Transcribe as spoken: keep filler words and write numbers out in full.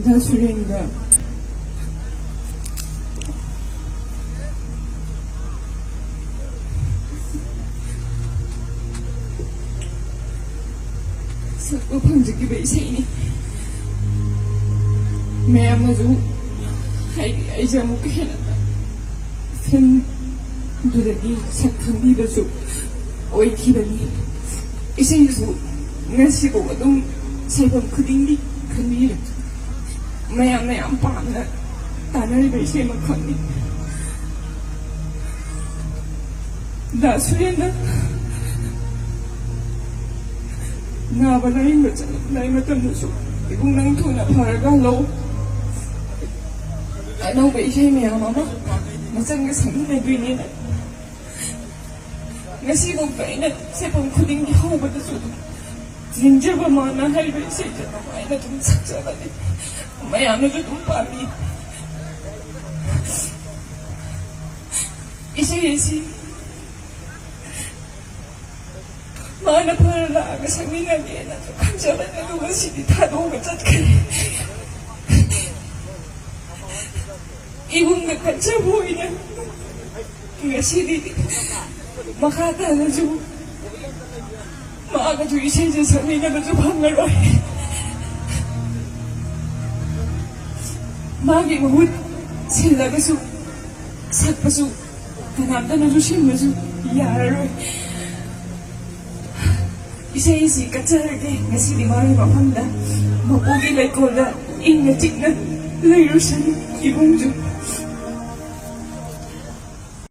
ꯗꯥ ꯁꯨꯔꯦꯟꯗ꯭ꯔ꯫ ꯁꯛꯄ ꯐꯪꯖꯈꯤꯕ ꯏꯁꯩꯅꯤ꯫ ꯃꯌꯥꯝꯅꯁꯨ ꯍꯥꯏꯗꯤ ꯑꯩꯁꯦ ꯑꯃꯨꯛꯀ ꯍꯦꯟꯅ ꯐꯤꯂꯝꯗꯨꯗꯒꯤ ꯁꯛ ꯈꯪꯕꯤꯕꯁꯨ ꯑꯣꯏꯈꯤꯕꯅꯤ꯫ ꯏꯁꯩꯁꯨ ꯉꯁꯤꯐꯥꯎ ꯑꯗꯨꯝ ꯁꯩꯐꯝ ꯈꯨꯗꯤꯡꯒꯤ ꯈꯟꯕꯤꯔꯦ꯫ ꯃꯌꯥꯝꯅ ꯌꯥꯝ ꯄꯥꯝꯅ ꯇꯥꯅꯔꯤꯕ ꯏꯁꯩ ꯑꯃꯈꯛꯅꯤ꯫ ꯗꯥ ꯁꯨꯔꯦꯟꯗ꯭ꯔ, ꯅꯥꯕ ꯂꯥꯌꯦꯡꯕ ꯆꯠꯂꯝꯗꯥꯏ ꯃꯇꯝꯗꯁꯨ ꯏꯕꯨꯡ ꯅꯪ ꯊꯨꯅ ꯐꯔꯒ ꯍꯜꯂꯛꯎ꯫ ꯑꯅꯧꯕ ꯏꯁꯩ ꯃꯌꯥꯝ ꯑꯃ ꯃꯆꯪꯒ ꯁꯛꯃꯤꯟꯅꯗꯣꯏꯅꯦꯅ꯫ ꯉꯁꯤꯐꯥꯎꯗ ꯑꯩꯅ ꯁꯩꯐꯝ ꯈꯨꯗꯤꯡꯒꯤ ꯍꯧꯕꯗꯁꯨ ꯑꯗꯨꯝ ꯅꯤꯡꯖꯕ ꯃꯥꯅ ꯍꯥꯏꯕ ꯏꯁꯩꯗꯣ ꯑꯗꯨꯃꯥꯏꯅ ꯑꯗꯨꯝ ꯁꯛꯆꯕꯅꯤ꯫ ꯃꯌꯥꯝꯅꯁꯨ ꯑꯗꯨꯝ ꯄꯥꯝꯃꯤ꯫ ꯏꯁꯩ ꯑꯁꯤ ꯃꯥꯅ ꯐꯔ ꯂꯥꯛꯑꯒ ꯁꯛꯃꯤꯟꯅꯒꯦꯅ ꯈꯟꯖꯕꯅꯦ, ꯑꯗꯨꯒ ꯁꯤꯗꯤ ꯊꯥꯗꯣꯛꯑꯒ ꯆꯠꯈ꯭ꯔꯦ꯫ ꯏꯕꯨꯡꯅ ꯈꯟꯖꯕ ꯑꯣꯏꯅ ꯉꯁꯤꯗꯤ ꯃꯈꯥ ꯇꯥꯅꯁꯨ ꯃꯥꯒꯁꯨ ꯏꯁꯩꯁꯦ ꯁꯛꯃꯤꯟꯅꯕꯁꯨ ꯐꯪꯉꯔꯣꯏ꯫ ꯃꯥꯒꯤ ꯃꯍꯨꯠ ꯁꯤꯜꯂꯒꯁꯨ ꯁꯛꯄꯁꯨ ꯀꯅꯥꯝꯇꯅꯁꯨ ꯁꯤꯟꯕꯁꯨ ꯌꯥꯔꯔꯣꯏ꯫ ꯏꯁꯩꯁꯤ ꯀꯠꯆꯔꯒꯦ ꯉꯁꯤꯗꯤ ꯃꯥꯒꯤ ꯃꯐꯝꯗ, ꯃꯄꯨꯒꯤ ꯂꯩꯀꯣꯜꯗ ꯏꯪꯅ ꯆꯤꯛꯅ ꯂꯩꯔꯨꯁꯅꯨ ꯏꯕꯨꯡꯁꯨ꯫